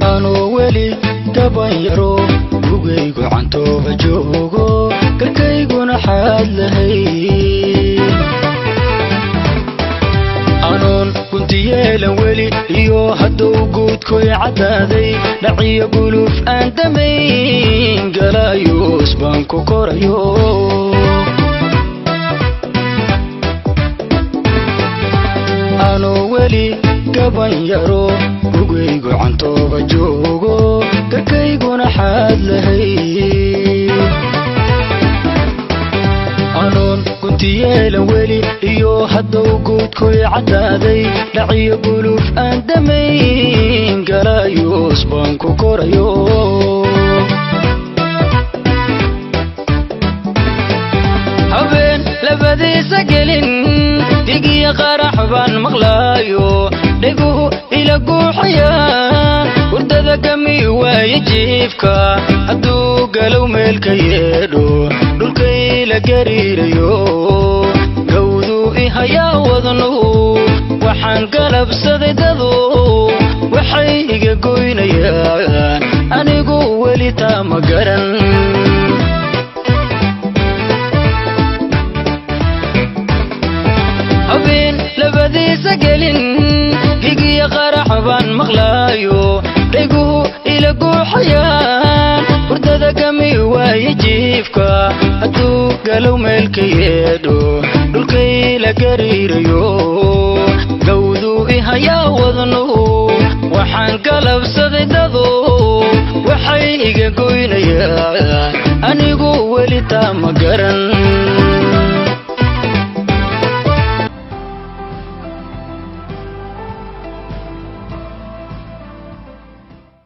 Anuu weli gaban yaro, gugaygu cantooba joogo, garkayguna xaad lahay. Anoon guntiyeelan weli iyo hadduu guudkoy caddaaday, dhaciyo guluuf aan damayn, galaayuus baan ku korayo. Anuu weli gaban yaro, gugaygu cantooba joogo, garkayguna xaad lahay. Anoon guntiyeelan weli iyo hadduu guudkoy caddaaday, dhaciyo guluuf aan damayn, galaayuus baan ku korayo. Habeen labadiisa gelin digiyo qarax baan maqlaayo, dheguhu ila guuxayaan, hurdada gami waaye jiifka, hadduu galow meelka yeedho, dhulkayla gariirayo, gawduu i hayaa wadnuhu. Waxaan galabsaday dadu waxay iga goynayaan, anigu weli taa ma garan. Habeen labadiisa gelin gigiyo qarax baan maqlaayo, dheguhu ila guuxayaan, hurdada gami waaye jiifka, hadduu galow meelka yeedho, dhulkayla gariirayo, gawduu i hayaa wadnuhu. Waxaan galabsaday dadu waxay iga goynayaan, anigu weli taa ma garan.